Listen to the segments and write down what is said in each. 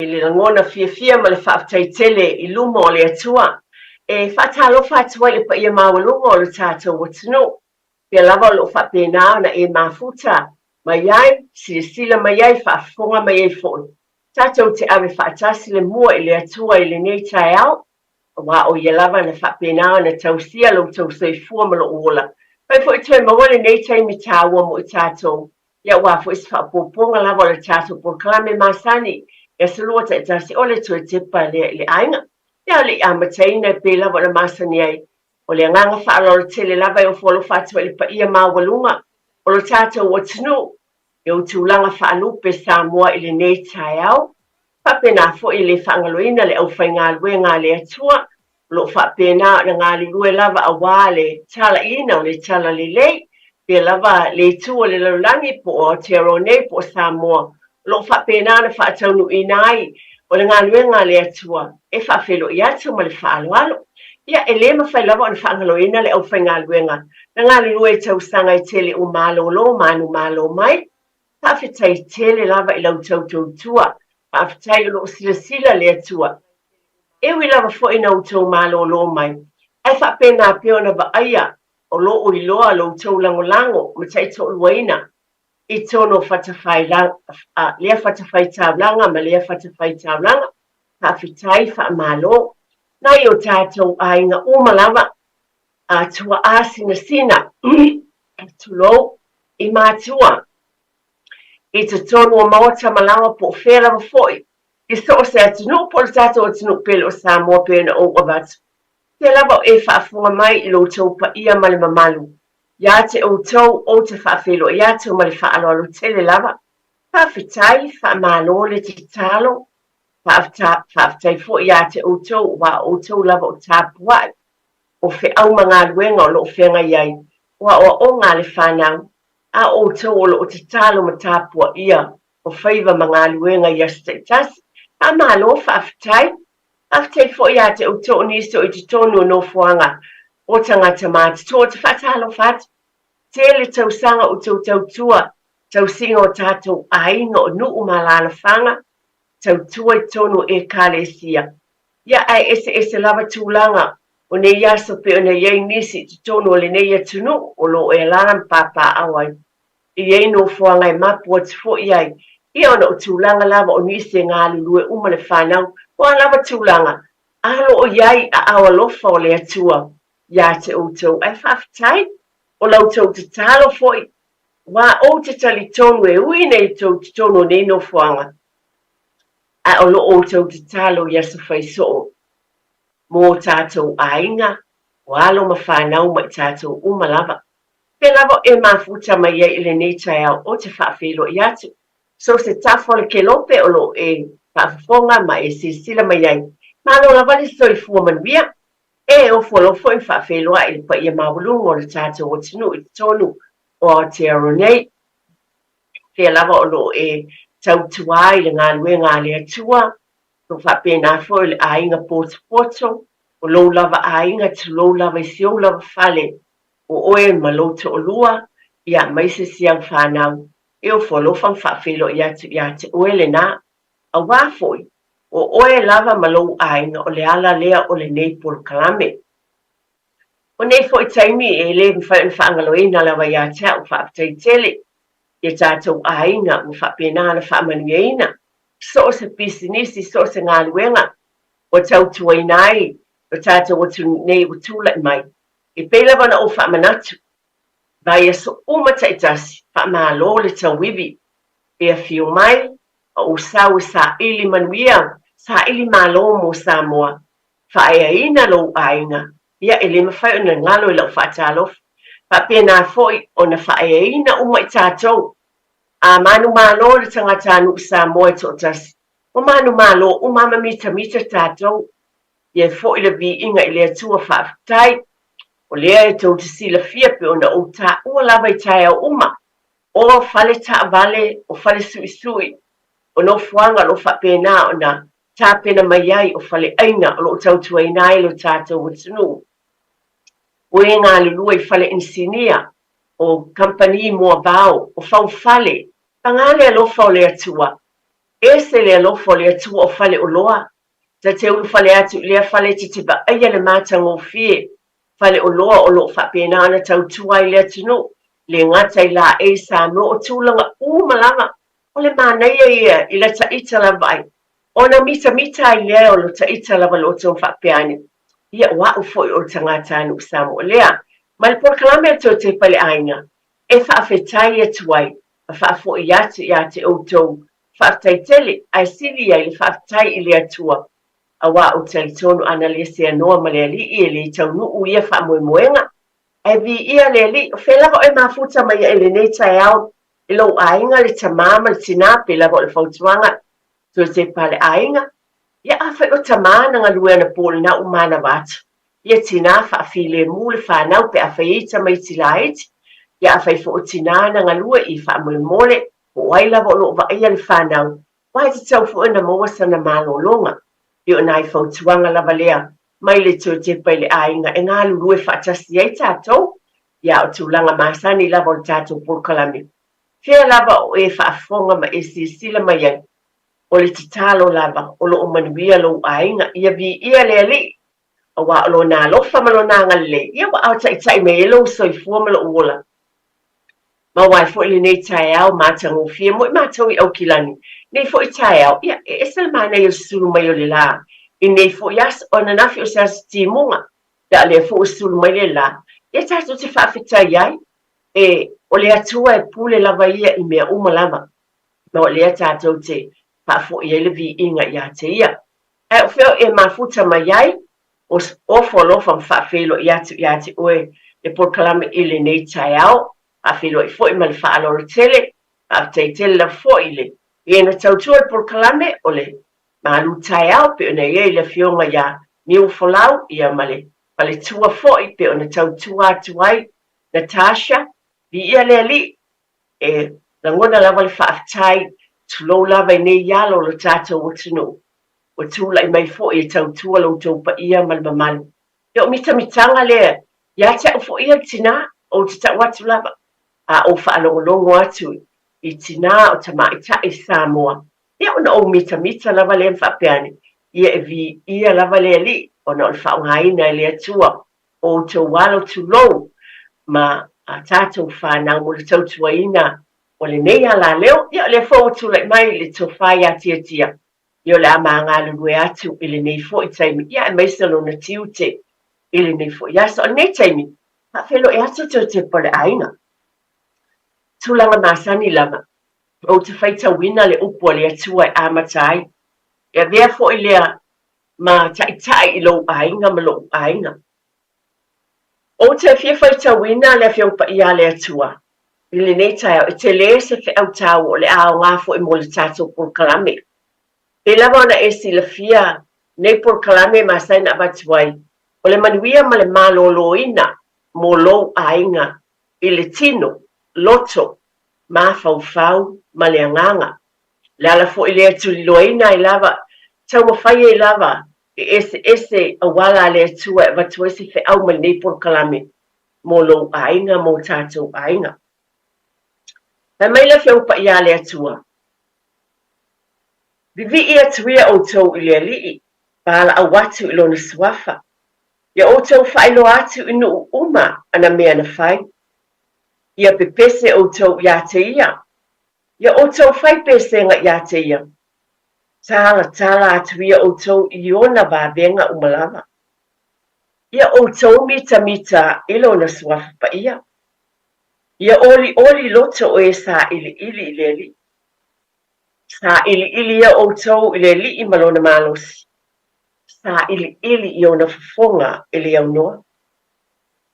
I le lagona fiafia ma le faafetai tele i luma o le Atua, e faatalofa atu ai i le paia maualuga o lo tatou atunuu. Pea lava o lo o faapena ona e mafuta mai ai, silasila mai ai, faafofoga mai ai foi. Tatou te ave faatasi le mua i le Atua i lenei taeao, aua o Ia lava na faapena ona tausia lo outou soifua ma lou ola. Fai foi toe maua lenei taimi taua mo i tatou Ia aua foi se faaopoopoga lava o le tatou polokalame masani i aso Lua taitasi o le toe tepa lea i le aiga. Ia a o le i amataina e pei lava ona masani ai, o le agaga faaaloalo tele lava e ofo alofa atu ai i le paia maualuga o lo tatou atunuu i ou tulaga faalupe Samoa i lenei taeao. Faapena foi e le faagaloina le aufaigaluega a le Atua o lo o faapena ona galulue lava aua le talaiina o le talalelei, pea lava le itu o le lalolagi po o Aotearoa nei po o Samoa, o lo o faapena ona faataunuuina ai o le galuega a le Atua e faafeiloai atu ma le faaaloalo. Ia, e le mafai lava ona faagaloina le aufaigaluega na galulue i tausaga e tele ua malolo manumalo mai. Faafetai tele lava i la outou tautua. Faafetai o lo o silasila le Atua. E ui lava foi ina outou malolo mai, ae faapena pea ona vaaia o lo o iloa lo outou lagolago ma taitoaluaina i totonu o lea fatafaitaulaga ma lea fatafaitaulaga. Faafetai, faamalo. Nai o tatou aiga uma lava, a tuaa sinasina, tulou, i matua, i totonu o maota ma laoa po o fea lava foi, i so o se atunuu po o le tatou atunuu pele o Samoa pei ona ou avatu. Pea lava o e faafofoga mai i lo outou paia ma le mamalu. Ia te outou, ou te faafeiloai atu ma le faaaloalo tele lava. Faafetai, faamalo le tatalo. Faafetai foi ia te outou aua o outou lava o tapuai, o feau ma galuega o lo o feagai ai, o aoaoga a le fanau, a o outou o lo o tatalo ma tapuaia o faiva ma galuega i aso taitasi. Faamalo, faafetai. Faafetai foi ia te outou o nisi o i totonu o nofoaga o tagata matutua. Ou te faatalofa atu, tele tausaga o outou tautua, tausiga o tatou aiga, o nuu ma alaalafaga, tautua i totonu o Ekalesia. Ia, ae eseese lava tulaga o nei aso pei ona i ai nisi i totonu o lenei atunuu o lo o e alaala ma papaaao ai. E i ai nofoaga e mapu atu foi ai, ia ona o tulaga lava o nisi e galulue uma le fanau, o a lava tulaga, a o lo o i ai aao alofa o le Atua ia te outou. Ae faafetai, o la outou tatalo foi, aua ou te talitonu e ui nei outou i totonu o nei nofoaga, ae o lo outou tatalo i aso fai soo mo tatou aiga, o alo ma fanau ma i tatou uma lava. Pea lava e mafuta mai ai i lenei taeao ou te faafeiloai atu. So se tafa o le kelope o lo o e faafofoga ma e silasila mai ai. Malo lava le soifua manuia. E ofo alofa foi ma faafeiloai i le paia maualuga o le tatou atunuu i totonu o Aotearoa nei. Pea lava o lo o e tautua ai i le galuega a le Atua, o lo o faapena foi o le aiga potopoto, o lou lava aiga, tulou lava i si ou lava fale O oe ma lou toalua, ia, mai se isi au fanau, e ofo alofa ma faafeiloai atu ia te oe lena. Aua foi, o oe lava ma lou aiga o le ala lea o lenei polokalame. O nei foi taimi e le mafai ona faagaloina lava ia te au, faafetai tele i a tatou aiga ua faapena ona faamanuiaina so o se pisinisi, so o se galuega ua tautuaina ai lo tatou atunuu nei ua tulai mai. E pei lava ona ou faamanatu, vaiaso uma taitasi, faamalo le tauivi, e afio mai ma ou sau e saili manuia, saili malo mo Samoa. Faaeaina lou aiga, ia e le mafai ona galo i lau faatalofa. Faapena foi ona faaeaina uma i tatou. A manumalo le tagatanuu Samoa e toatasi, ua manumalo uma ma mitamita tatou. Ia foi le viiga i le Atua faafetai, o lea e tou te silafia pei ona ou taua lava i taeao uma, o fale taavale, o fale suisui, o nofoaga o lo o faapena ona tapena mai ai, o faleaiga o lo o tautuaina ai lo tatou atunuu. O e galulue i fale inisinia, o kamupani moavao, o faufale, paga le alofa o le Atua. Ese le alofa o le Atua o Faleoloa, ta te ulufale atu i lea fale ta te vaaia le matagofie Faleoloa o lo o faapena ona tautua ai le atunuu, le gata i laei Samoa o tulaga uma lava. O le manaia ia i lata ita lava ai, ona mitamita ai lea o lota ita lava loto ma faapea ane, Ia o a'u foi o le tagatanuu Samoa lea. Ma le polokalame a le Toe Tepa i le Aiga e faafetai atu ai ma faafoi atu ia te outou faafetai tele ae sili ai le faafetai i le Atua aua ou te talitonu ana le seanoa ma le Alii e le taunuu ia faamoemoega. Ae viia le Alii, o fea lava oe mafuta mai ai i lenei taeao i lou aiga, le tama ma le tina, pei lava o le fautuaga Toe tepa le aiga, ia afai o tama na galue anapo lena ua manava atu, ia tina faafilemu le fanau pe afai e i tamaiti laiti, ia afai foi o tina na galue i faamolemole po o ai lava o lo o vaaia le fanau, aua e tatau foi ona maua sana malologa. Ia o nai fautuaga lava lea mai le toe tepa i le aiga e galulue faatasi ai tatou, ia o tulaga masani lava o le tatou polokalame. Fea lava o e faafofoga ma e silasila mai ai, o le tatalo lava o lo o manuia lou aiga, ia viia le Alii, aua o Lona alofa ma Lona agalelei, ia ua aotaitai mai ai lou soifua ma lou ola. Maua ai foi lenei taeao matagofie mo i matou i Aukilani, nei foi taeao, ia, e ese le manaia o le sulu mai o le la i nei foi aso, o ananafi o se aso timuga, ia a o lea foi ua sulu mai le la, ia tatou te faafetai ai, E, o le Atua e pule lava ia i mea uma lava, ma o lea tatou te faafoi ai le viiga ia te ia. Ae o fea e mafuta mai ai? O ofo alofa ma faafeiloai atu ia te oe le polokalame i lenei taeao, faafeiloai foi ma le faaaloalo tele, faafetai tele lava foi i le e na tautua le polokalame o le malu taeao pei ona i ai le Afioga ia Niufolau ia ma le faletua foi pei ona tautua atu ai Natasha, Viia le Alii, e lagona lava le faafetai, tulou lava i nei alo o lo tatou atunuu, ua tulai mai foi e tautua lo outou paia ma le mamalu. Ia o mitamitaga lea ia te au foi ia le tina, ou te tau atu lava, a ou faalogologo atu i tina o tamaitai Samoa, ia ona ou mitamita lava lea ma faapea ane, ia e viia lava le Alii ona o le faaaogaina e le Atua o outou alo tulou ma a tatou fanau mo le tautuaina o lenei alaleo. Ia, o lea foi ua tulai mai le tofa ia Tiatia, ia o le a ma galulue atu i lenei foi taimi, ia aemaise lona tiute i lenei foi aso. O lenei taimi, faafeiloai atu toe tepa o le aiga. Tulaga masani lava, ou te faitauina le upu a le Atua e amata ai. E avea foi lea ma taitai i lou aiga ma loʻu aiga. Ou te fia faitauina le Afioga Paia a le Atua i lenei taeao, e tele se feau taua o le a aoga foi mo le tatou polokalame. Pei lava ona e silafia nei polokalame ma sai na avatu ai, o le manuia ma le malōlōina mo lou aiga i le tino, loto, mafaufau ma le agaga. Le ala foi lea e tuliloaina ai lava, taumafai ai lava e eseese auala a le Atua e avatu ai se feau mai lenei polokalame mo lou aiga, mo tatou aiga. Fai mai le Afioga Paia a le Atua, Vivii atu ia outou i le Alii, valaau atu i Lona Suafa, ia outou faailoa atu i nuu uma ana mea na fai. Ia pepese outou ia te Ia, Ia outou fai pesega ia te ia, talatala atu ia outou i ona vavega uma lava. Ia outou mitamita i lona suafa paia. Ia olioli loto o e sailiili i le Alii. Sailiili ia outou i le Alii ma lona malosi. Sailiili i ona fofoga e le aunoa.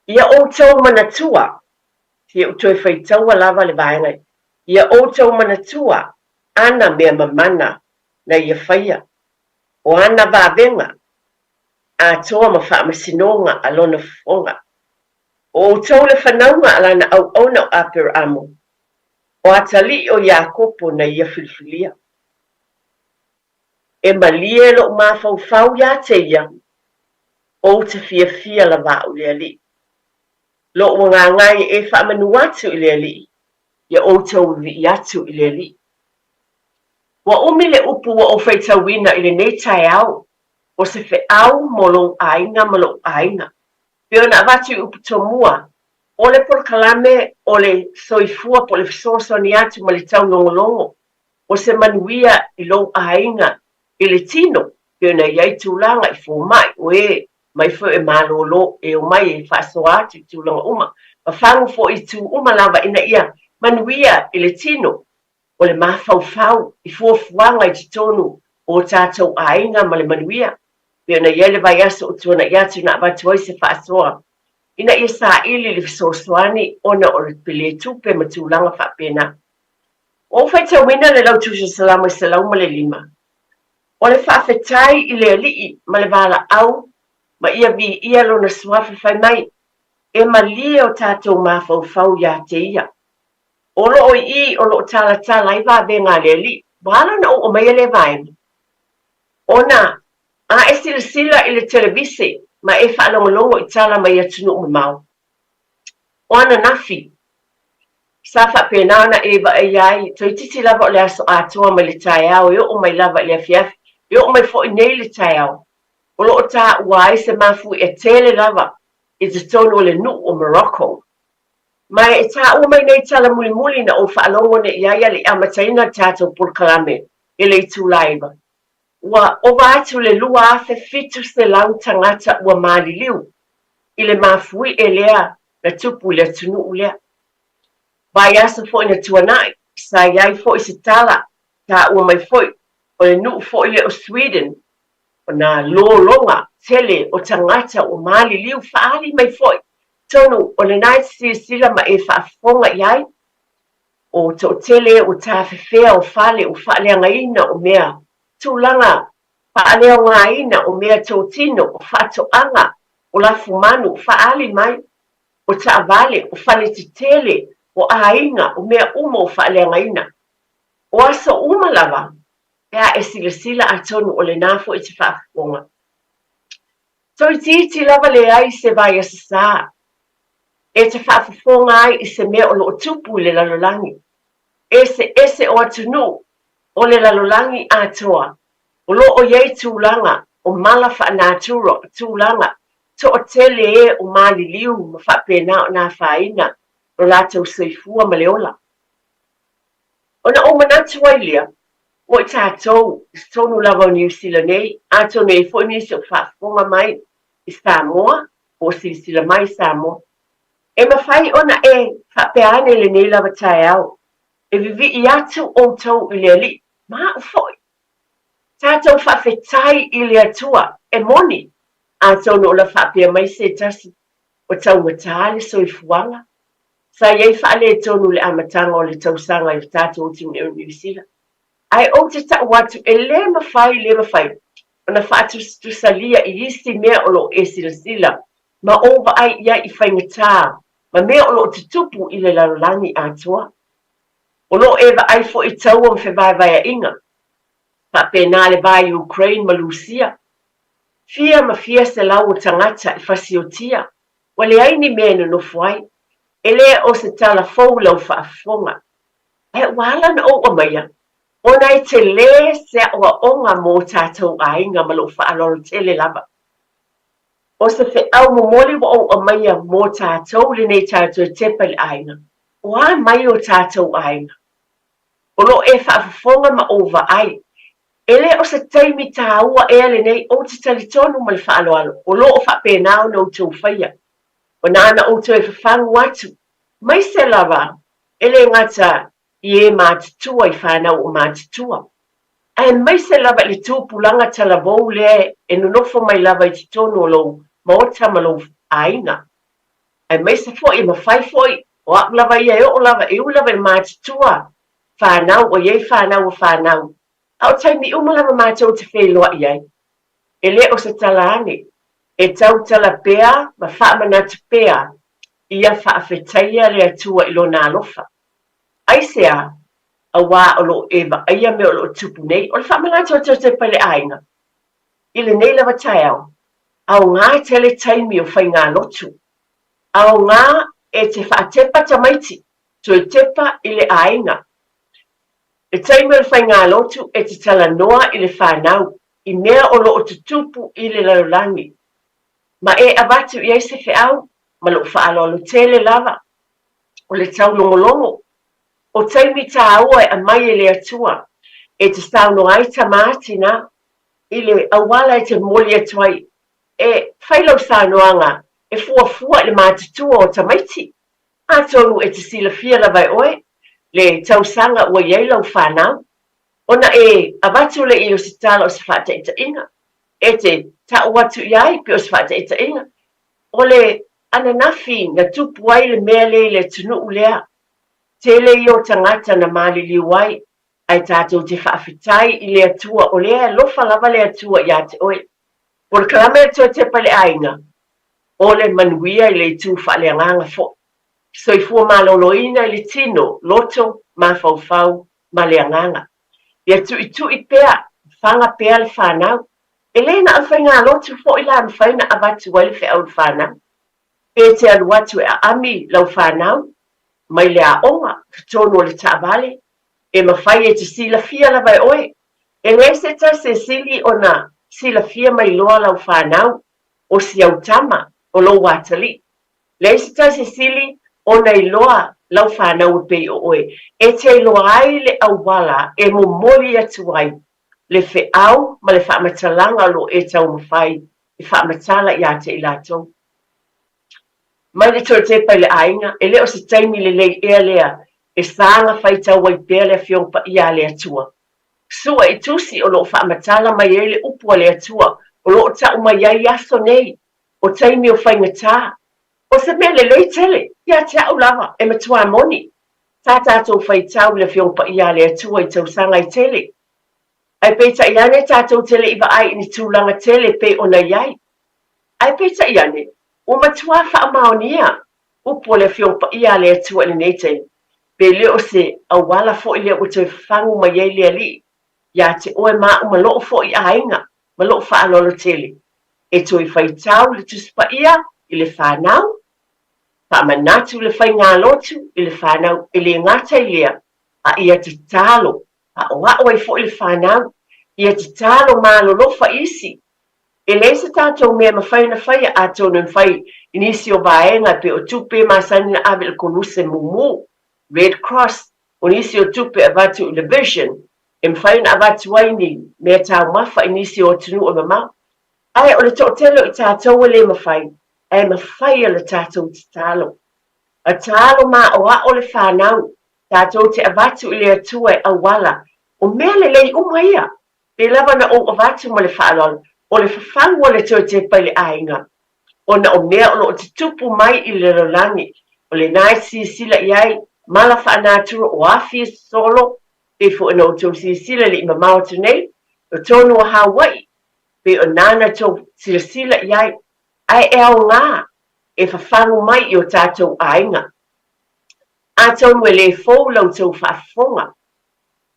Ia outou manatua, se u toe faitaua lava le vaega Ia outou manatua ana mea mamana na ia faia, o ana vavega atoa ma faamasinoga a lona fofoga. O outou le fanauga a lana auauna o Aperaamo, o atalii o Iakopo na ia filifilia. E malie lou mafaufau ia te ia, ou te fiafia lava au i le Alii. Lou agaga e faamanu atu i le Alii. Ia outou vivii atu i le Alii. Ua umi le upu ua ou faitauina i lenei taeao, o se feau mo lou aiga ma lo'u aiga. Pei ona avatu i upu tomua, o le polokalame o le soifua po o le fesoasoani atu ma le taulogologo o se manuia i lou aiga i le tino, pei ona i ai tulaga i fomai, o e mai foi e malolo, e omai e faasoa atu i tulaga uma, ma fagu foi i itu uma lava ina ia manuia i le tino. O le mafaufau i fuafuaga i totonu o o tatou aiga ma le manuia, pei ona i ai le vaiaso o tuanai atu na avatu ai se faasoa ina ia saili le fesoasoani ona o le pele tupe ma tulaga faapena. Ua ou faitauina le Lautusi o Salamo 105, O le faafetai i le Alii ma le valaau ma ia viia Lona suafa fai mai, E malie o tatou mafaufau ia te Ia. O lo o i i o lo o talatala ai vavega a le Alii. Ua ala ona ou aumaia lea vaega, ona a e silasila i le televise ma e faalogologo i tala mai atunuu mamao, o ananafi, sa faapena ona e vaaia ai, toeitiiti lava o le aso atoa mai le taeao e oo mai lava i le afiafi, e oo mai foi nei le taeao, o lo o taua ai se mafuie tele lava i totonu o le nuu o Morocco. Ma e taua mai nei tala mulimuli na ou faalogo nei i ai a le i amataina le tatou polokalame i le itula 9. Ua ova atu le 2,700 tagata ua maliliu i le mafuie lea na tupu i le atunuu lea. Vaiaso foi na tuanai, sa i ai foi se tala taua mai foi o le nuu foi lea o Sweden, o nā lologa tele o tagata ua maliliu faaali mai foi tonu o lena e te silasila ma e faafofoga i ai, o toatele ua tafefea o fale ua faaleagaina o mea tulaga faaleaogaina o mea totino, o faatoaga, o lafumanu, o faaali mai, o taavale, o fale tetele, o aiga, o mea uma ua faaleagaina. O aso uma lava, pe a e silasila atonu o lena foi e te faafofoga. Toeitiiti lava leai se vaiaso sa e te faafofoga ai i se mea o lo o tupu i le lalolagi. Eseese o atunuu o le lalolagi atoa o lo o i ai tulaga o mala faanatura, o tulaga toatele e o maliliu ma faapena ona afaina lo latou soifua ma le ola. Ona ou manatu ai lea, mo i tatou i totonu lava o Niu Sila nei, atonu e i ai foi nisi o faafofoga mai i Samoa, po o silasila mai i Samoa, e mafai ona e faapea ane i lenei lava taeao, e vivii atu outou i le Alii, ma au foi. Tatou faafetai i le Atua, e moni, atonu o la faapea mai se tasi, ua taugata le soifuaga. Sa i ai faaletonu i le amataga o le tausaga i le tatou atunuu o Niu Sila. Ae ou te tau atu e le mafai, le mafai ona faatusatusalia i isi mea o lo o e silasila ma ou vaai i ai i faigata ma mea o lo o tutupu i le lalolagi atoa. O lo o e vaai foi i taua ma fevaevaeaiga, faapena le va i Ukraine ma Lusia. Fia ma fia selau o tagata i fasiotia Ua leai ni mea e nonofo ai. E le o se tala fou lau faafofoga. Ae ua ala ona ou aumaia, ona e tele se aʻoaʻoga mō tatou aiga ma lou faaaloalo tele lava. O se feau momoli ua ou aumaia mō tatou lenei tatou e tepa i le aiga, o a mai o tatou aiga? O lo o e faafofoga ma ou vaai, e le o se taimi tāua ea lenei ou te talitonu ma le faaaloalo o lo o faapena ona outou faia. O nāna outou e fafagu atu, maise lava e le gata i e matutua i whānau o matutua, aemaise lava i le tupulaga talavou lea e nonofo mai lava i totonu o lou maota ma lou aiga. Aemaise foi e mafai foi, o au lava ia e oo lava, e ui lava i le matutua whānau, ua i ai whānau o whānau, a o taimi uma lava mātou te wheiloai ai. E le o se tala ane, e tautala pea ma faamanatu pea ia faafetaia le Atua i Lona alofa. Aisea? Auā o lo o e vaaia mea o lo o tupu nei, o le faamanatu atu o te pai le aiga i lenei lava taeao, aogā tele taimi o faigalotu, aogā e te faatepa tamaiti, toe tepa i le aiga. Le taimi o le faigalotu e te talanoa i le fanau i mea o lo o tutupu i le lalolagi, ma e avatu i ai se feau ma lou faaaloalo tele lava o le taulogologo. O taimi tāua e aumai e le Atua e te saunoa ai tama a tinā i le auala e te momoli atu ai e fai lau saunoaga e fuafua i le matutua o tamaiti. Atonu e te silafia lava e oe le tausaga ua i ai lau fanau, ona e avatu lea i o se tala o se faataitaiga, e te tau atu i ai pei o se faataitaiga, o le ananafi na tupu ai le mea lea i le atunuu lea, tele ia o tagata na maliliu ai, ae tatou te faafetai i le Atua o lea e alofa lava le Atua ia te oe. Polokalame a le Toetepa i le Aiga, o le manuia i le itu faaleagaga foi. Soifua maloloina i le tino, loto, mafaufau ma le agaga. Ia tuitui pea, faga pea le fanau. E le na o le faigalotu foi la e mafai ona avatu ai le feau i le fanau. Pe te alu atu e aami lau fanau mai le aoga, totonu o le taavale, e mafai e te silafia lava e oe. E leai se tasi e sili ona silafia ma iloa lau fanau, o si au tama, o lou atalii. Leai se tasi e sili ona iloa lau fanau e pei o oe, e te iloa ai le auala e momoli atu ai le feau ma le faamatalaga o lo o e taumafai e faamatala ia te i latou. Mai le toetepa i le aiga, e le o se taimi lelei ea lea e saga faitau ai pea le Afioga Paia a le Atua. Sua i tusi o lo o faamatala mai ai le upu a le Atua o lo o tau mai ai aso nei, o taimi o faigata. O se mea lelei tele, ia te au lava, e matua moni. Sa tatou faitau i le Afioga Paia a le Atua i tausaga e tele. Ae peitai ane tatou te le i vaai i ni tulaga tele pei ona i ai. Ae peitai ane, ua matua faamaonia upu o le Afioga Paia a le Atua i lenei taimi, pe le o se auala foi lea ua toe fafagu mai ai le Alii ia te oe ma au ma lou foi aiga ma lou faaaloalo tele, e toe faitau le Tusi Paia i le fanau, faamanatu le faigalotu i le fanau, e le gata i lea, a ia tatalo, aoao ai foi le fanau, ia tatalo ma alolofa isi. E leai se tatou mea e mafai ona faia, atonu e mafai i nisi o vaega e pei o tupe e masani ona ave i le Koluse Mumu, Red Cross, o nisi o tupe e avatu i le Vision, e mafai ona avatu ai ni mea taumafa i nisi o atunuu e mamao. Ae o le toatele o i tatou e le mafai, ae mafai e le tatou tatalo. Tatalo ma aoao le fanau, tatou te avatu i le Atua e auala, o mea lelei uma ia. Pei lava na ou avatu ma le faaaloalo, o le fafagu o le toetepa i le aiga, ona o mea o lo o tutupu mai i le lalolagi, o lena e silasila i ai mala faanatura o afi e sosolo, pei foi ona outou silasila i le i mamao atu nei, o tonu o Hawaii, pei o nana tou silasila i ai, ae e aoga e fafagu mai i o tatou aiga. Atonu e le fou la outou faafofoga,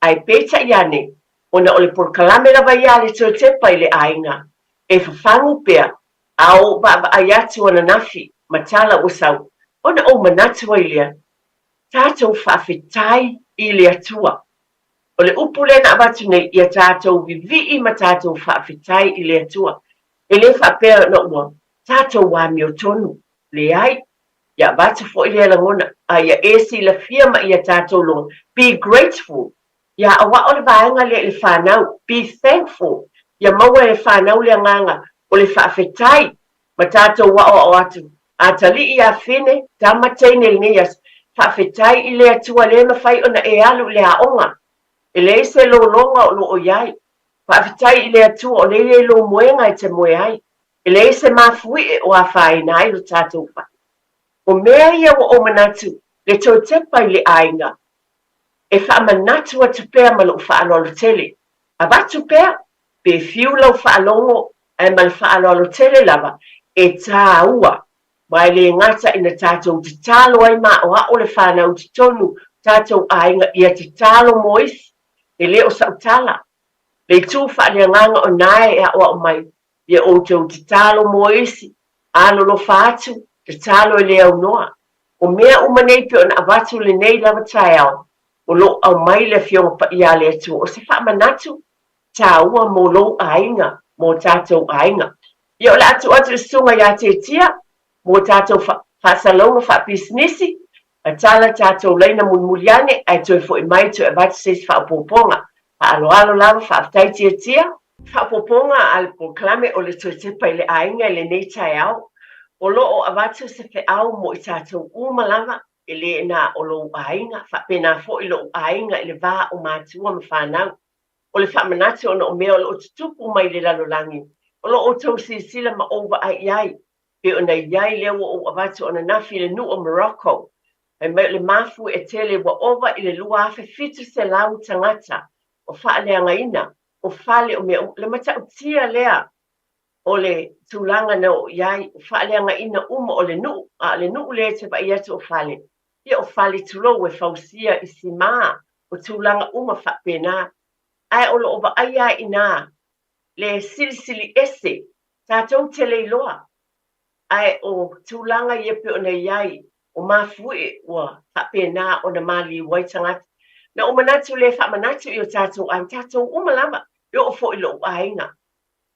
ae peitai ane, ona o le polokalame lava ia a le Toetepa i le aiga, e fafagu pea, a ou vaavaai atu ananafi ma tala ua sau, ona ou manatu ai lea, tatou faafetai i le Atua. O le upu lea na avatu nei, ia tatou vivii ma tatou faafetai i le Atua. E le faapea ona ua tatou amiotonu, leai, ia avatu foi lea lagona, a ia e silafia ma ia tatou logo, be grateful, ia aoao le vaega lea i le fanau, be thankful, ia maua e le fanau le agaga o le faafetai ma tatou aoao atu, atalii ia Fine, tama teine i lenei aso, faafetai i le Atua lea e mafai ona e alu i le aoga, e leai se lologa o lo o i ai, faafetai i le Atua o lea e i ai lou moega e te moe ai, e leai se mafuie o afaina ai lo tatou fale. O mea ia ua ou manatu le toe tepa i le aiga, e faamanatu atu pea ma lou faaaloalo tele. Avatu pea, pe fiu lau faalogo ae ma le faaaloalo tele lava, e tāua, ma e le gata ina tatou tatalo ai ma aoao le fanau i totonu tatou aiga ia tatalo mo isi, e le o sau tala, le itu faaleagaga o na e aoao mai, ia outou tatalo mo isi, alolofa atu, tatalo e le aunoa. O mea uma nei pei ona avatu lenei lava taeao, O lo o aumai le Afioga Paia a le Atua o se faamanatu tāua mo lou aiga, mo tātou aiga. Ia o le a tuu atu i le susuga ia Tietia mo tātou faasalauga faapisinisi, a tala tātou laina mulimuli ane ae toe foi mai toe avatu se isi faaopoopoga. Faaaloalo lava, faafetai Tietia. Faaopoopoga a le polokalame o le toe tepa i le aiga i lenei taeao. O lo o avatu se feau mo i tātou uma lava, e le na o lou aiga, faapena foi lou aiga i le va o matua ma fanau. O le faamanatu ona o mea o lo o tutupu mai i le lalolagi, o lo o outou silasila ma ou vaai i ai, pei ona i ai lea ua ou avatu ananafi i le nuu o Morocco, fai mai o le mafu e tele ua ova i le 2,700 tagata o faaleagaina, o fale o mea uma, le matautia lea o le tulaga na oo i ai, o faaleagaina uma o le nuu, a o le nuu lea e te vaai atu o fale, ia o fale tulou e fausia i simā, o tulaga uma faapena. Ae o lo o vaaia ai i inā le silisili ese, tatou te le iloa, ae o tulaga ia pei ona i ai, o mafuie ua faapena ona maliu ai tagata. Na ou manatu lea e faamanatu i o tatou aiga, tatou uma lava, e oo foi i lou aiga,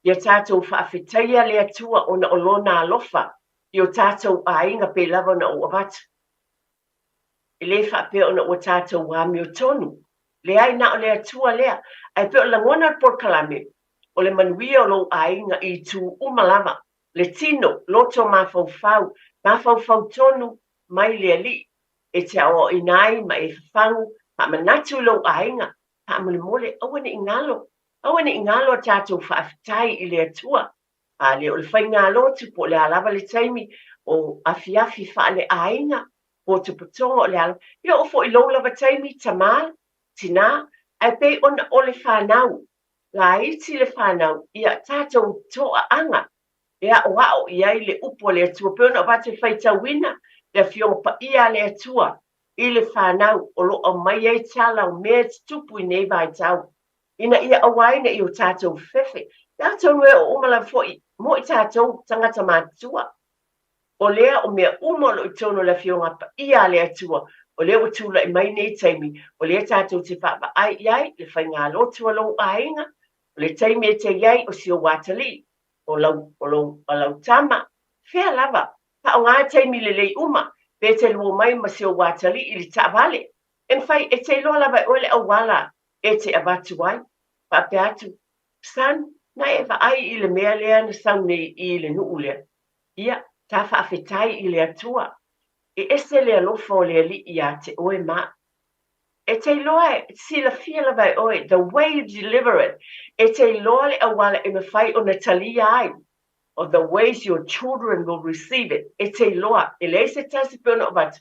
ia tatou faafetaia le Atua ona o Lona alofa i o tatou aiga pei lava ona ou avatu. E le faapea ona ua tatou amiotonu. Leai, na o le Atua lea. Ae pei o le lagona o le polokalame, o le manuia o lou aiga i itu uma lava, le tino, loto mafaufau, mafaufau tonu mai le Alii, e te aoaoina ai ma e fafagu, faamanatu i lou aiga, faamolemole, aua ne i galo, aua ne i galo a tatou faafetai i le Atua. A lea o le faigalotu po o le a lava le taimi o afiafi faaleaiga, potopotoga o le a lava, ia oo foi i lou lava taimi, tama, tinā, ae pei ona o le fanau, laiti le fanau, ia tatou toaaga e aoao i ai le upu a le Atua, pei ona avatu e faitauina le Afioga Paia a le Atua i le fanau o lo o aumai ai tala o mea e tutupu i nei vaitau, ina ia aua ai ne i o tatou fefe. Atonu e oo uma lava foi mo i tatou tagata matutua. O lea o mea uma o lo o i totonu o le Afioga Paia a le Atua, o lea ua tulai mai nei taimi, o lea tatou te vaavaai i ai le faigalotu a lou aiga, o le taimi e te i ai o si ou atalii, o lau, o lou, o lau tama, fea lava, faaaoga taimi lelei uma, pe te lua mai ma si ou atalii i le taavale, e mafai, e te iloa lava e oe le auala e te avatu ai. Faapea atu, Son, na e vaai i le mea lea na sau nei i le nuu lea. Ia, ta faafetai i le Atua. E ese le alofa o le Alii iā te oe ma au. E te iloa e silafia lava e oe, the way you deliver it, e te iloa le auala e mafai ona talia ai, or the ways your children will receive it, e te iloa, e leai se tasi pei ona avatu,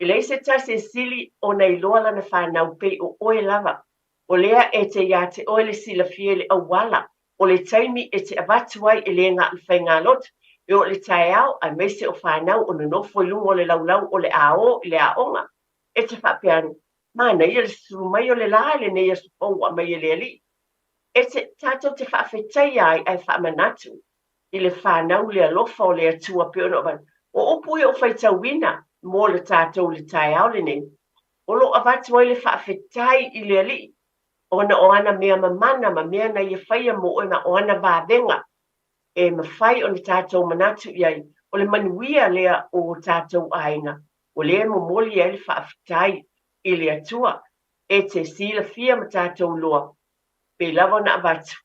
e leai se tasi e sili ona iloa lana fanau pei o oe lava. O lea e te iā te oe le silafia i le auala o le taimi e te avatu ai e le na o le faigalotu, e oo i le taeao aemaise o fanau o nonofo i luga o le laulau o le a o i le aoga. E te faapea ane, Manaia le susulu mai o le lā i lenei aso fou ua aumai e le Alii. E te, tatou te faafetaia ai ae faamanatu i le fanau le alofa o le Atua pei ona avatu. O upu ia ua faitauina mo le tatou i le taeao lenei, o lo o avatu ai le faafetai i le Alii ona o ana mea mamana ma mea na ia faia mo oe ma o ana vavega e mafai ona tatou manatu i ai, o le manuia lea o tatou aiga, o lea e momoli ai le faafetai i le Atua e te silafia ma tatou iloa, pei lava ona avatu,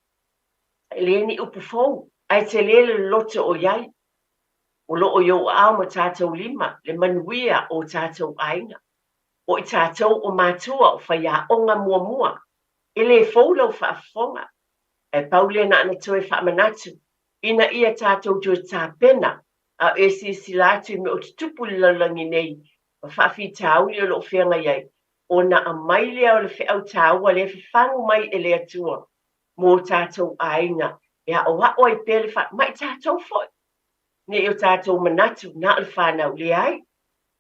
e le ni upu fou, ae tele le loloto o i ai. O lo o i ou aao ma tatou lima le manuia o tatou aiga. O i tatou o matua o faiaoga muamua, e le fou lau faafofoga. Ae pau lea na ona toe faamanatu, ina ia tatou toe tapena a o e silasila atu i mea o tutupu i le lalolagi nei ma faafitauli o lo o feagai ai, ona aumai lea o le feau taua lea e fafagu mai e le Atua mō tatou aiga e aʻoaʻo ai pea le fa, ma i tatou foi, ne i o tatou manatu na o le fanau, leai.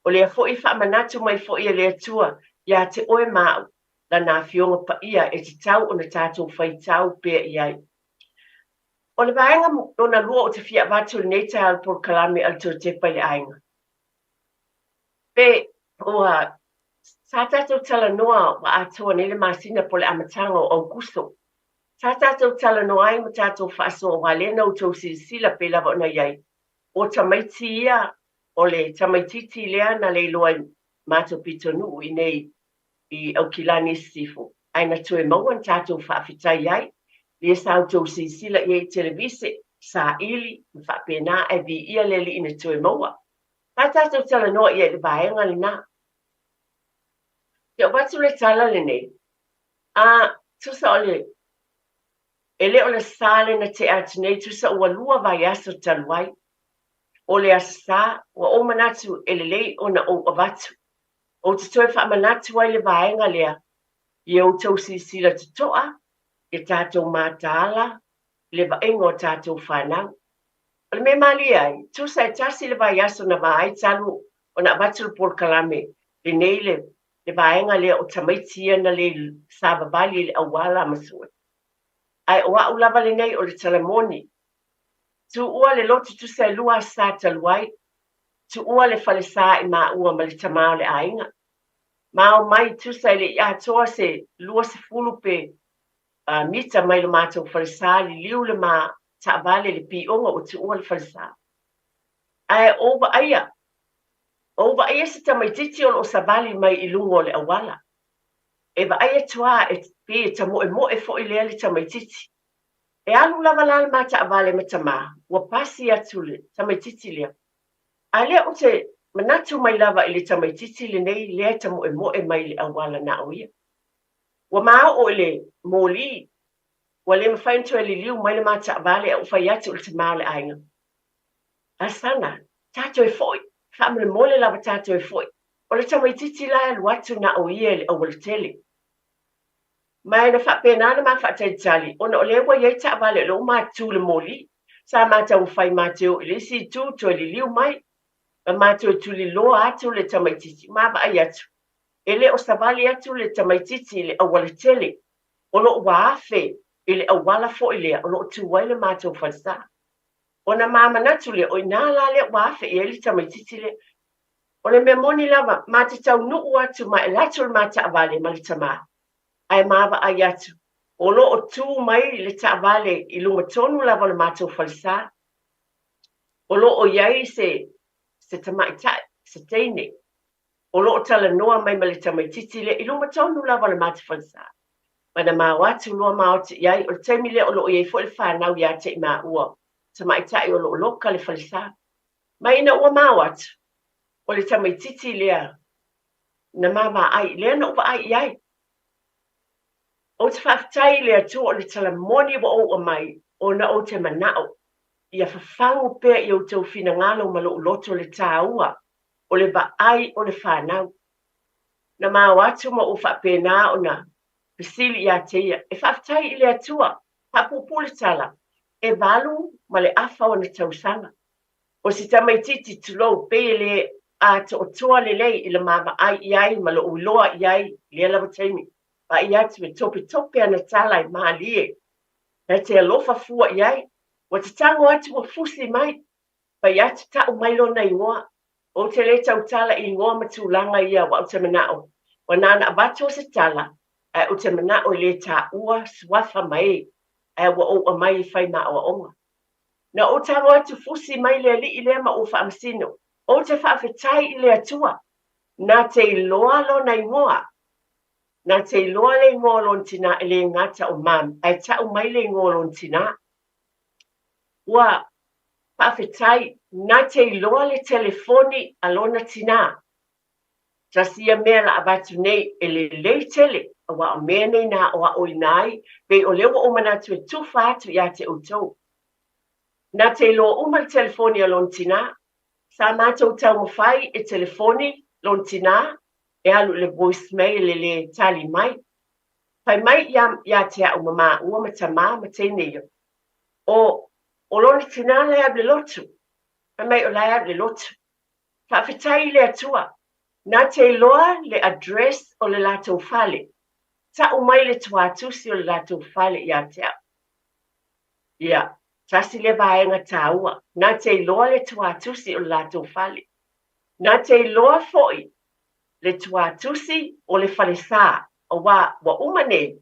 O lea foi e faamanatu mai foi e le Atua iā te oe ma au, Lana Afioga Paia e tatau ona tatou faitau pea i ai. O le vaega lona lua ou te fia avatu i lenei taeao i le polokalame a le Toe Tepa i le Aiga, pe ua Sa tatou talanoa ua atoa nei le masina po o le amataga o Aokuso. Sa tatou talanoa ai ma tatou faasoa aua lea na outou silasila pei lava ona i ai, o tamaiti ia, o le tamaitiiti lea na leiloa i matou pitonuu i nei i Aukilani i Sisifo, ae na toe maua na tatou faafetai ai, lea sa outou silasila i ai i televise, saili ma faapena, ae viia le Alii na toe maua. Sa tatou talanoa i ai i le vaega lena. Ke avatu le tala lenei, a tusa o le e le o le sa le na tea atu nei, tusa ua lua vaiaso talu ai. O le Aso Sa, ua ou manatu e lelei ona ou avatu. Ou te toe faamanatu ai le vaega lea ia outou silasila totoa ia tatou mataala i le vaaiga o tatou fanau. O le mea malie ai, tusa e tasi le vaiaso na va ai talu ona avatu le polokalame lenei le le vaega lea o tamaiti ia na le savavali i le auala ma sue. Ae o au lava lenei o le tala moni. Tuua le lotu tusa e lua aso Sa talu ai, tuua le falesa i maua ma le tamā o le aiga. Ma omai tusa e le i atoa se 20 pe mita mai lo matou falesa, liliu le ma taavale le pioga ua tuua le falesa. Ae ou vaaia, ou vaaia se tamaitiiti o lo o savali mai i luga o le auala. E vaai atu lava e pei e tamoemoe foi lea le tamaitiiti. E alu lava la le ma taavale ma tamā, ua pasi atu le tamaitiiti lea. A lea ou te manatu mai lava i le tamaitiiti lenei lea e tamoemoe mai i le auala na o ia. Ua ma oo i le moli, ua le mafai ona toe liliu mai le ma taavale ae ua fai atu i le tamā o le aiga, Alesana, tatou e foi, faamolemole lava tatou e foi. O le tamaitiiti la e alu atu na o ia i le aualatele. Ma e na faapena ona ma faatalitali, ona o lea ua i ai taavale o lea ua ma tu i le moli. Sa ma taumafai ma te o i le isi itu toe liliu mai, ma ma toe tuliloa atu le tamaitiiti, ma vaai atu, e le o savali atu le tamaitiiti i le aualatele, o lo o ua afe i le auala foi lea o lo o tu ai le matou falesa. Ona ma manatu lea, o i ina la lea ua afe i ai le tamaitiiti lea. O le mea moni lava, ma te taunuu atu ma e alu atu le ma taavale ma le tamā, ae ma vaai atu, o lo o tu mai le taavale i luma tonu lava o le matou falesa, o lo o i ai se, se tamaitai, se teine, o lo o talanoa mai ma le tamaitiiti lea i luma tonu lava o le matou falesa. Ma na ma o atu loa ma o atu i ai, o le taimi lea o lo o i ai foi le fanau ia te i maua, tamaitai o lo o loka le falesa. Ma ina ua ma o atu, o le tamaitiiti lea na ma vaai, lea na ou vaai i ai. Ou te faafetai i le Atua o le tala moni ua ou aumai, ona ou te manao ia fafagu pea i outou finagalo ma lou loto le taua o le vaai o le fanau. Na ma o atu ma ua faapena ona fesili ia te ia, e faafetai i le Atua, faapuupuu le tala, e 8.5 ona tausaga. O si tamaitiiti, tulou, pei e le atoatoa lelei i la ma vaai i ai ma lou iloa i ai i lea lava taimi. Vaai atu e topetope ana tala e malie. Na te alofa fua i ai. Ua tatago atu ua fusi mai. Fai atu tau mai lona igoa. Ou te le tautala i igoa ma tulaga ia aua ou te manao ua na ona avatu o se tala ae ou te manao e le taua suafa ma e ae ua ou aumai e fai ma aoaoga. Na ou tago atu fusi mai le alii lea ma ou faamasino. Ou te faafetai i le Atua na te iloa lona igoa. Na te iloa le igoa o lona tina e le gata o Mum ae tau mai le igoa o lona tina. Ua faafetai na te iloa le telefoni a lona tina. Tasi ia mea la avatu nei e lelei tele, aua o mea nei na aoaoina ai, pei o lea ua ou manatu e tufa atu ia te outou. Na te iloa uma le telefoni a lona tina. Sa matou taumafai e telefoni lona tina e alu i le voice mail e le tali mai. Fai mai ia ia te au ma maua ma tamā ma teine ia, o o lona tina la e alu i le lotu. Fai mai o la e alu i le lotu. Faafetai i le Atua, na te iloa le address o le latou fale. Tau mai le tuatusi o le latou fale ia te au. Ia, tasi lea vaega taua, na te iloa le tuatusi o le latou fale. Na te iloa foi Le tuatusi o le falesa, aua ua uma nei,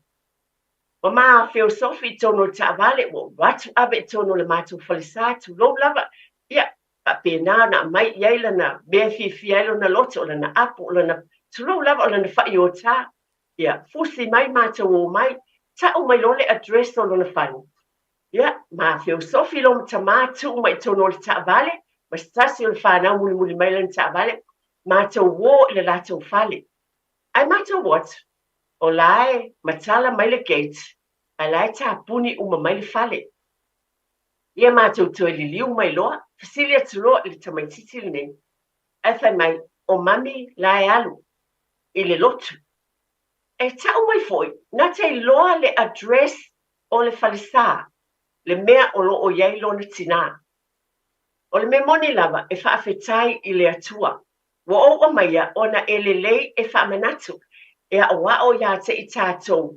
ua ma feosofi i totonu o le taavale, ua ou alu atu ave i totonu o le matou falesa, tulou lava, ia, faapena ona aumai i ai lana mea e fiafia ai lona loto, o lana apo, o lana, tulou lava, o lana faiota. Ia, fusi mai matou omai, tau mai loa le address o lona fale. Ia, ma feosofi loa ma tama tuu mai i totonu o le taavale, ma se tasi o le fanau mulimuli mai lana taavale, matou o i le latou fale. Ae matou o atu, o la e matala mai le gate, ae la e tapuni uma mai le fale. Ia matou toe liliu mai loa, fesili atu loa i le tamaitiiti lenei, ae fai mai, o mami la e alu i le lotu. E tau mai foi, na te iloa le address o le falesa, le mea o lo o i ai lona tinā. O le mea moni lava, e faafetai i le Atua, ua ou aumaia ona e lelei e faamanatu, e aʻoaʻo iā te i tātou,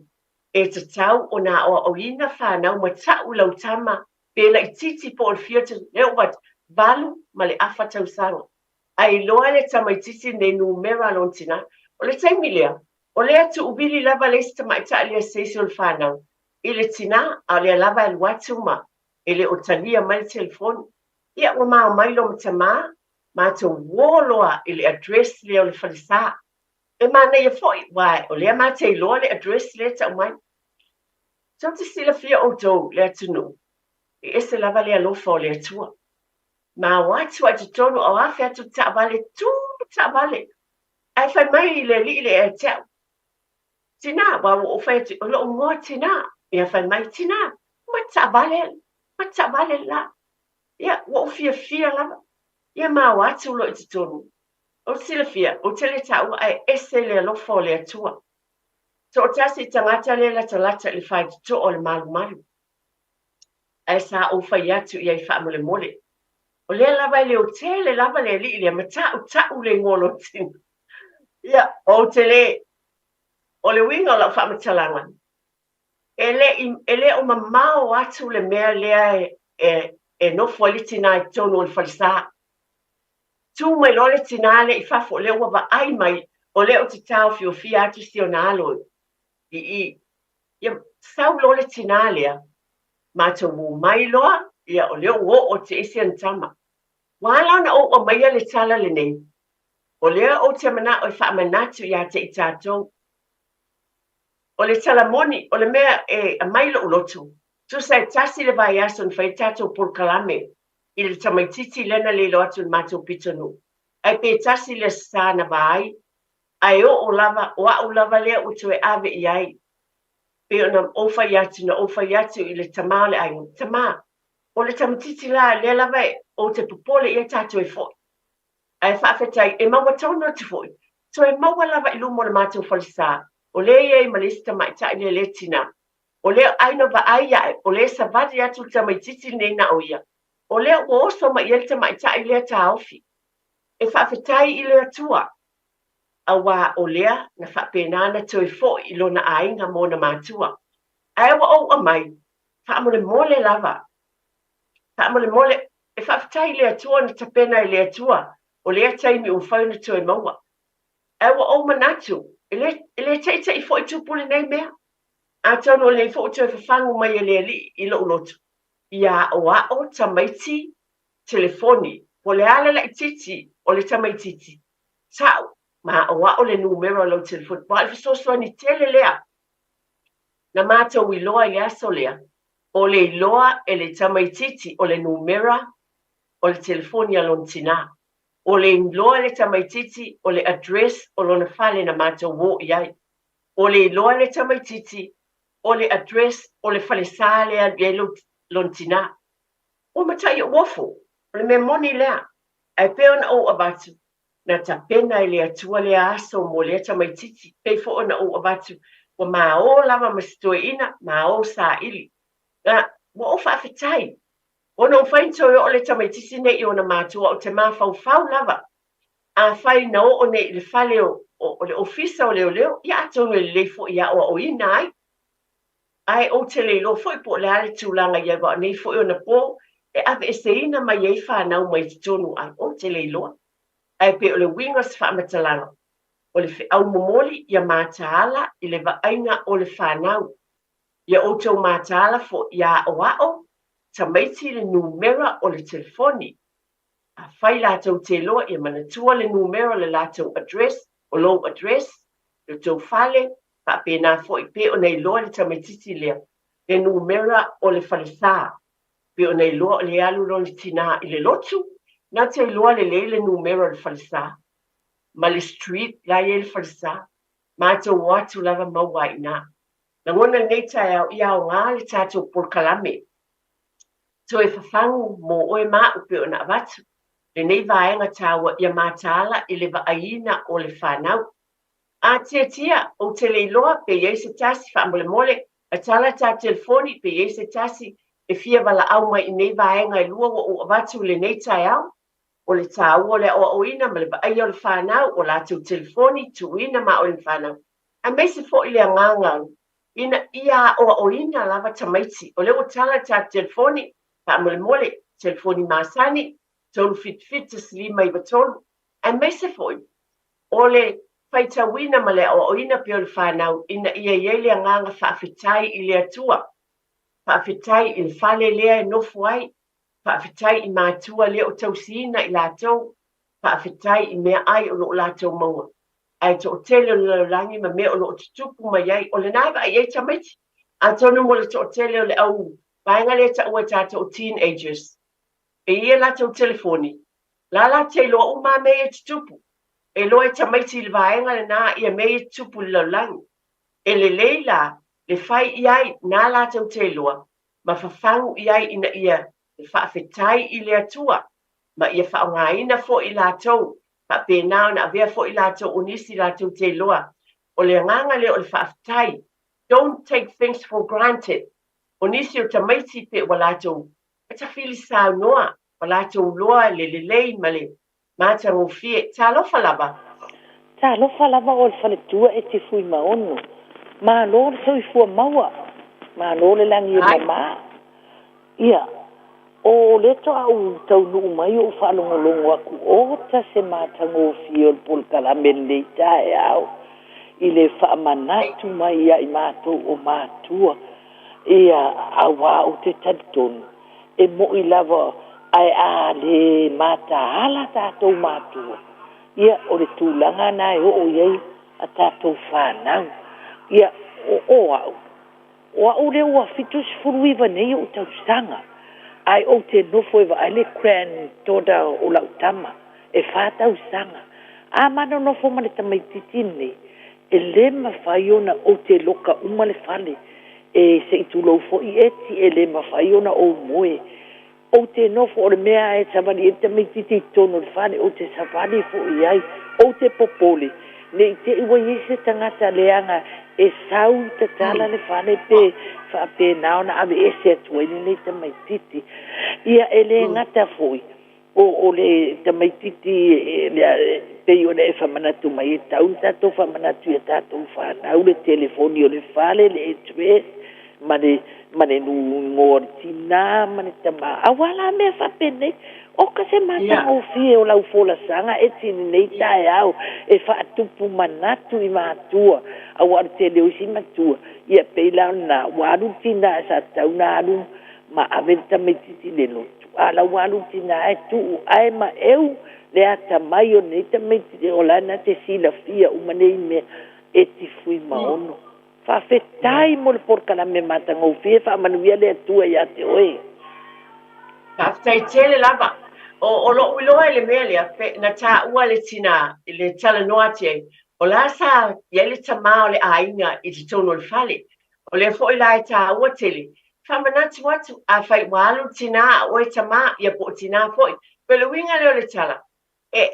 e tatau ona aoaoina fanau ma ta'u lau tama pe laitiiti po o le fia lea ua 8.5 tausaga. Ae iloa le tamaitiiti lenei numera a lona tinā. O le taimi lea, o lea tuuvili lava le isi tamaitai lea se isi o le fanau i le tinā, a o lea lava e alu atu ma e le o talia mai le telefoni. Ia, ua mao mai loa ma tamā, matou uō loa i le address lea o le falesa. E manaia foi, aua o lea ma te iloa le address lea e tau mai. Tou te silafia outou le atunuu, e ese lava le alofa o le Atua. Ma o atu a i totonu a o afe atu le taavale, tu le taavale. Ae fai mai le alii lea ia te au, Tinā, aua ua ou fai atu, o lou igoa Tinā. Ia fai mai, Tinā, ma te taavale, ma te taavale le la. Ia, ua ou fiafia lava. Ia ma o atu loa i totonu. Ou te silafia, ou te le taua ae ese le alofa o le Atua. Toatasi tagata lea latalata i le faitotoa o le malumalu. Ae sa ou fai atu i ai faamolemole. O lea lava e leo tele lava le alii lea ma taʻutaʻu le igoa o lona tina. Ia, ou te le, o le uiga o lau faamatalaga, e le i, e le o mamao atu le mea lea e, e, e nofo ai le tinā i totonu o le falesa. Tu mai loa le tinā lea i fafo, o lea ua vaai mai, o lea ou te taofiofia atu si ona alo i i. Ia, sau loa le tinā lea, matou omai loa, ia, o lea ua oo atu i ai si ana tama. Ua ala ona ou aumaia le tala lenei, o lea ou te manao e faamanatu iā te i tātou. O le tala moni, o le mea e aumai lou loto, tusa e tasi le vaiaso na fai ai tatou polokalame i le tamaitiiti lea na le iloa atu i le matou pitonuu, ae pe tasi le aso sa na vaai, ae oo lava, o au lava lea ua toe ave i ai. Pei ona ou fai atu, na ou fai atu i le tama o le aiga, Tama, o le tamaitiiti la, lea lava ou te popole i ai tatou e foi. Ae faafetai, e maua tonu atu foi, toe maua lava i luma o le matou falesa, o lea e i ai ma le isi tamaitai lea le tinā. O lea ai na vaai ae, o lea e savali atu le tamaitiiti lenei na o ia. O lea ua oso mai i ai le tamaitai lea taofi. E faafetai i le Atua, auā o lea na faapena ona toe foi i lona aiga ma ona matua. Ae ua ou aumai, faamolemole lava, faamolemole, e faafetai i le Atua na tapena e le Atua o lea taimi ua mafai ona toe maua. Ae ua ou manatu, e le, e le taitaʻi foi tupu lenei mea. Atonu o lenei foi ua toe fafagu mai e le Alii i lou loto, ia aʻoaʻo tamaiti telefoni, po o le a le laitiiti o le tamaitiiti, tau ma aʻoaʻo le numera o lau telefoni. Aua o le fesoasoani tele lea na matou iloa i le aso lea, o le iloa e le tamaitiiti o le numera o le telefoni a lona tinā. O le iloa e le tamaitiiti o le address o lona fale na matou o i ai. O le iloa e le tamaitiiti o le address o le falesa lea e alu i ai lona tinā. Ua matai ou ofo, o le mea moni lea. Ae pei ona ou avatu, na tapena e le Atua lea aso mo lea tamaitiiti, pei foi ona ou avatu, ua maō lava ma se toeaina, maō saili. Na, ua ou faafetai. Ona ua fai ona toe oo le tamaitiiti nei i ona matua, ou te mafaufau lava, afai na oo nei i le fale o, o, o le ofisa o leoleo, ia atonu e lelei foi e aoaoina ai. Ae ou te le iloa foi po o le a le tulaga i ai, aua o nei foi ona po e aveeseina mai ai fanau mai totonu ai, ou te le iloa. Ae pei o le uiga o se faamatalaga, O le feau momoli ia mataala i le vaaiga o le fanau. Ia outou mataala foi ia aoao tamaiti le numera o le telefoni. Afai latou te iloa, ia manatua le numera o le latou address, o lou address, lo tou fale, faapena foi pe ona iloa le tamaitiiti lea le numera o le falesa. Pe ona iloa o le alu lona tinā i le lotu, na te iloa lelei le numera o le falesa ma le street la e i ai le falesa. Matou o atu lava maua ai i ina. Lagona lenei taeao ia aoga le tatou polokalame. Toe fafagu mo oe ma a'u pei ona avatu lenei vaega taua ia mataala i le vaaiina o le fanau. A tiatia, ou te le iloa pe i ai se tasi faamolemole, ae tala ta telefoni pe i ai se tasi e fia valaau mai i nei vaega e lua ua ou avatu i lenei taeao. O le taua o le aoaoina ma le vaaia o le fanau, o latou telefoni, tuuina ma aoina fanau, aemaise foi le agaga ina ia aoaoina lava tamaiti. O lea ua tala le tatou telefoni, faamolemole, telefoni masani, 377 1593, aemaise foi o le faitauina ma le aoaoina pea o le fanau ina ia i ai le agaga faafetai i le Atua, faafetai i le fale lea e nofo ai, faafetai i matua lea o tausiina i latou, faafetai i meaai o lo o latou maua. Ae toatele o le lalolagi ma mea o lo o tutupu mai ai, o lena e vaai i ai tamaiti. Atonu mo le toatele o le au vaega lea e taua e tatou o teenagers, e i ai latou telefoni, la la te iloa uma lava mea ia e tutupu. E iloa e tamaiti i le vaega lena ia mea ia e tutupu i le lalolagi. E lelei la le fai i ai na latou te iloa ma fafagu i ai ina ia faafetai i le Atua ma ia faaaogaina foi i latou, faapena ona avea foi i latou o nisi latou te iloa. O le agaga lea o le faafetai. Don't take things for granted. O nisi o tamaiti pe ua latou tafili saunoa, ua latou iloa le lelei ma le matagofie. Talofa lava. Talofa lava oe le faletua e te Fuimaono. Malo le soifua maua. Malo le lagi e mama. Ia, o lea toa ou taunuu mai ou faalogologo atu ota se matagofie o le polokalame lenei taeao i le faamanatu mai ia i matou o matua. Ia, auā ou te talitonu e mo'i lava ae a le mataala tatou matua, ia o le tulaga na e oo i ai a tatou fanau. Ia, o au, o au lea ua 79 nei ou tausaga, ae ou te nofo e vaai le granddaughter o lau tama e 4 tausaga. A ma nonofo ma le tamaitiiti lenei, e le mafai ona ou te loka uma le fale, e se i tulou foi eti, e le mafai ona ou moe. Ou te nofo o le mea e savali ai le tamaitiiti i totonu o le fale, ou te savali foi i ai. Ou te popole, ne i te i ua i ai se tagata leaga e sau tatala le fale pe faapena ona aveese atu ai lenei tamaitiiti. Ia e le gata foi, o le tamaitiiti e pei ona e faamanatu mai e tatau ona tatou faamanatu ia tatou fanau le telefoni o le fale, le address, ma le ma le igoa o le tinā ma le tamā. Auā la mea faapenei, oka se matagofie o lau folasaga e ti lenei taeao e faatupu manatu i matua, auā o le tele o isi matua, ia pei la o lena, ua alu le tinā sa tatau ona alu ma ave le tamaitiiti i le lotu, a la ua alu le tinā ae tuu ae maeu le atamai o lenei tamaitiiti, o la e na te silafia uma nei mea e ti Fuimaono. Faafetai mo le polokalame matagofie, faamanuia le Atua ia te oe. Faafetai tele lava. O lou iloa i le mea lea, pe na taua le tinā i le talanoa atu ai, o la sa i ai le tamā o le aiga i totonu o le fale. O lea foi la e taua tele, faamanatu atu, afai ua alu le tinā a oe tamā, ia po o tinā foi. Pe o le uiga lea o le tala, e,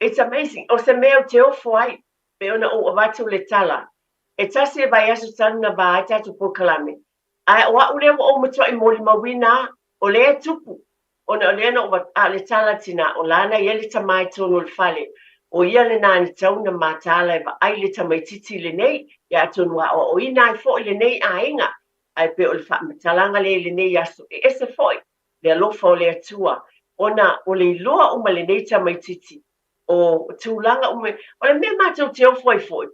it's amazing, o se mea ou te ofo ai, pe ona ou avatu le tala, e tasi le vaiaso talu na va ai tatou polokalame, ae o a'u lea ua ou matua'i molimauina a, o lea e tupu, ona o lea na ou avatu, a o le tala a tinā, o la na i ai le tamā i totonu o le fale, o ia lenā na tatau ona mataala e vaai le tamaitiiti lenei, ia atonu aoaoina ai foi lenei aiga, ae pei o le faamatalaga lea i lenei aso, e ese foi le alofa o le Atua, ona o le iloa uma lenei tamaitiiti. O tulaga uma, o le mea matou te ofo ai foi,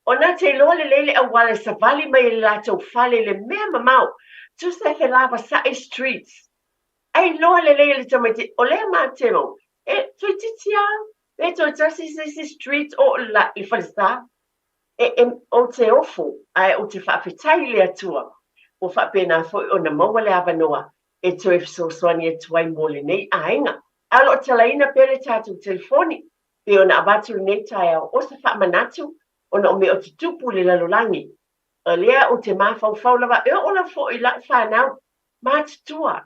ona te iloa lelei le auala e savali mai e le latou fale i le mea mamao, tusa e felavasaʻi streets. Ae iloa lelei e le tamaiti, o lea matou te o, e toeitiiti lava, pe toe tasi se isi street oo i le falesa. E, e, ou te ofo, ae ou te faafetai i le Atua, ua faapena foi ona maua le avanoa e toe fesoasoani atu ai mo lenei aiga. Ae o lo o talaina pea le tatou telefoni, pei ona avatu lenei taeao, o se faamanatu ona o mea o tutupu i le lalolagi. O lea ou te mafaufau lava, e oo lava foi i lau fanau matutua,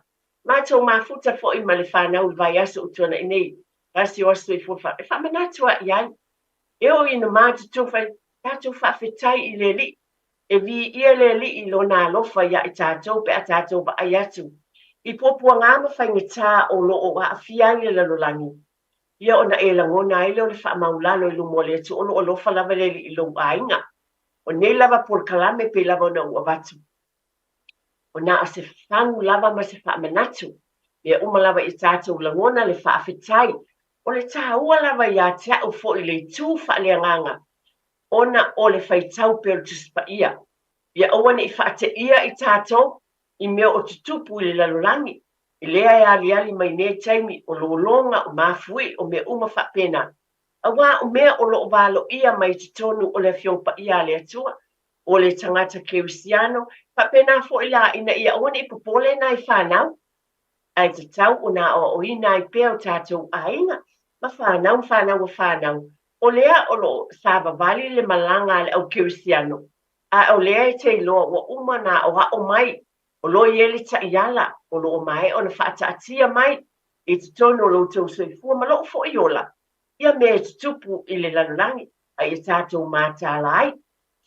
matou mafuta foi ma le fanau i le vaiaso ua tuanai nei, tasi o aso soifua e faamanatu lava i ai. E oo ina matutua fai, tatou faafetai i le Alii, e viia le Alii i Lona alofa iā i tatou pe a tatou vaai atu i puapuagā ma faigata o lo o aafia ai le lalolagi, ia ona e lagona ai lea o le faamaulalo i luma o le Atua, o lo o alofa lava le Alii i lou aiga. O nei lava polokalame pei lava ona ou avatu, o na o se fagu lava ma se faamanatu, mea uma lava i tatou lagona le faafetai. O le taua lava ia te au foi le itu faaleagaga, ona o le faitau pea o le Tusi Paia, ia aua ne i faateia i tatou i mea o tutupu i le lalolagi, i lea e aliali mai nei taimi o lologa, o mafuie, o mea uma faapena. Aua o mea o lo o valoia mai totonu o le Afioga Paia a le Atua, o le tagata Kerisiano, faapena foi la ina ia aua ne i popole nai fanau, ae tatau ona aoaoina ai pea o tatou aiga ma fanau ma fanau a fanau, o lea o lo o savavali le malaga a le au Kerisiano, a o lea e te iloa ua uma ona aoao mai, o lo o i ai le taiala o lo o maea ona faataatia mai i totonu o lo outou soifua ma lou foi ola, ia mea e tutupu i le lalolagi, a ia tatou mataala ai,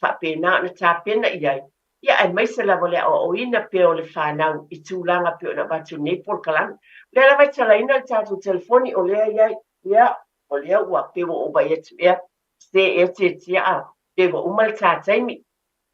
faapena ona tapena i ai, ia aemaise lava o le aoaoina pea o le fanau i tulaga pei ona avatu i lenei polokalame. O lea lava e talaina le tatou telefoni, o lea e i ai, ia, o lea ua pei ua ou vaai atu ea, se ea tiatia a, pei ua uma le ta taimi.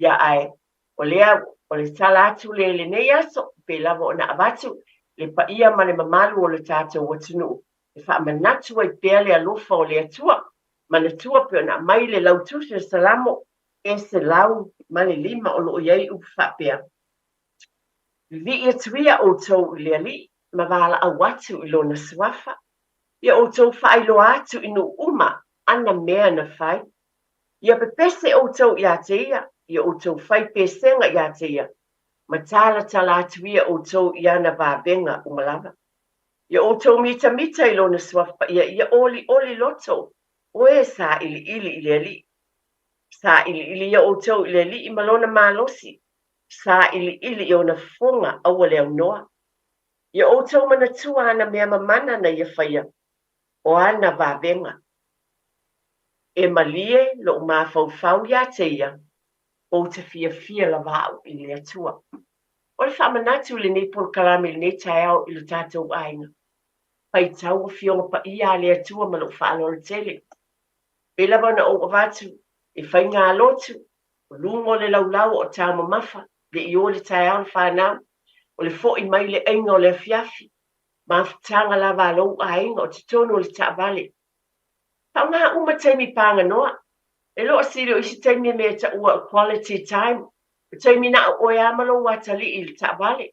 Ia, ae o lea, o le tala atu lea i lenei aso, pei lava ona avatu le paia ma le mamalu o le tatou atunuu, e faamanatu ai pea le alofa o le Atua. Manatua pei ona aumai le lautusi o Salamo e 105 o lo o i ai upu faapea, Vivii atu ia outou i le Alii ma valaau atu i lona suafa, ia outou faailoa atu i nuu uma ana mea na fai. Ia pepese outou iā te ia, ia outou fai pesega iā te ia, ma talatala atu ia outou i ana vavega uma lava. Ia outou mitamita i lona suafa paia, ia olioli loto, o e sailiili i le Alii. Sailiili ia outou i le Alii ma lona malosi, sailiili i ona fofoga aua le aunoa. Ia outou manatua ana mea mamana na ia faia, o ana vavega. E malie lou mafaufau iā te ia, ou te fiafia lava au i le Atua. O le faamanatu i lenei polokalame i lenei taeao i lo tatou aiga. Faitau Afioga Paia a le Atua ma lou faaaloalo tele. Pei lava ona ou avatu e faigalotu, o luga o le laulau o taumamafa, le i o le taeao le fanau, o le foi mai le aiga o le afiafi, mafutaga lava a lou aiga o totonu o le taavale. Faaaoga uma taimi paganoa. E le o sili o isi taimi e mea e taua o quality time. O taimi na o oe a ma lou atalii i le taavale.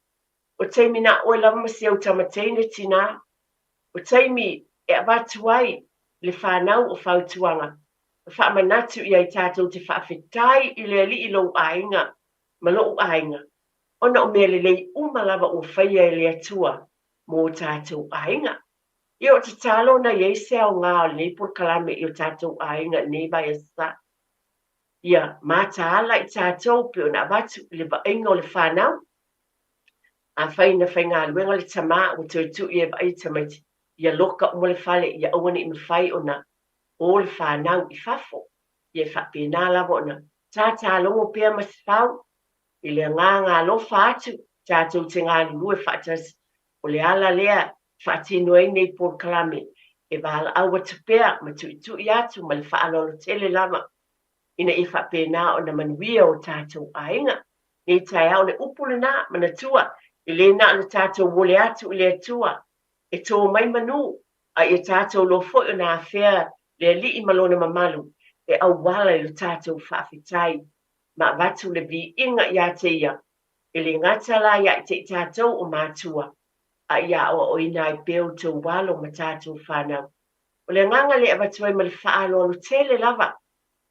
O taimi na o oe lava ma si au tamateine tinā. O taimi e avatu ai le fanau o fautuaga ma faamanatu i ai tatou te faafetai i le Alii lou aiga ma lou aiga ona o mea lelei uma lava ua faia e le Atua mo tatou aiga. Ia o tatalo ona i ai se aoga o lenei polokalame i o tatou aiga i lenei vaiaso sa. Ia mataala i tatou pei ona avatu i le vaaiga o le fanau. Afai na faigaluega le tamā ua toe tuu ia e vaai i tamaiti, ia loka uma le fale ia aua ne i mafai ona o le fanau i fafo. Ia e faapena lava ona tatalogo pea ma se fau i le agaga alofa atu tatou te galulue faatasi. O le ala lea e faatino ai nei polokalame e valaau atu pea ma tuitui atu ma le faaaloalo tele lava ina ia faapena ona manuia o tatou aiga. Nei taeao le upu lena, manatua, e le na o le tatou ole atu i le Atua e tō mai manu. A ia tatou iloa foi ona afea le Alii ma Lona mamalu e auala i lo tatou faafetai ma avatu le viiga ia te Ia, e le gata la ia te i tatou o matua, a ia aoaoina ai pea outou alo ma tatou fanau. O le agaga lea e avatu ai ma le faaaloalo tele lava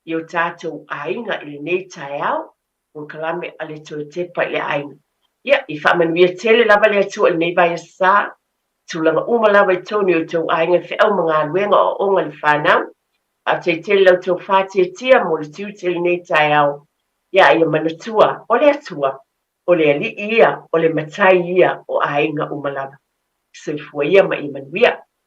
i o tatou aiga i lenei taeao, polokalame a le Toe Tepa i le Aiga. Ia, i faamanuia tele lava le Atua i lenei vaiaso sa, tulaga uma lava i totonu i outou aiga i feau ma galuega o aoaoga i le fanau. Faafetai tele la outou faatiatia mo le tiute i lenei taeao. Ia, ia manatua, o le Atua, o le Alii ia, o le Matai ia o aiga uma lava. Soifua ia ma ia manuia.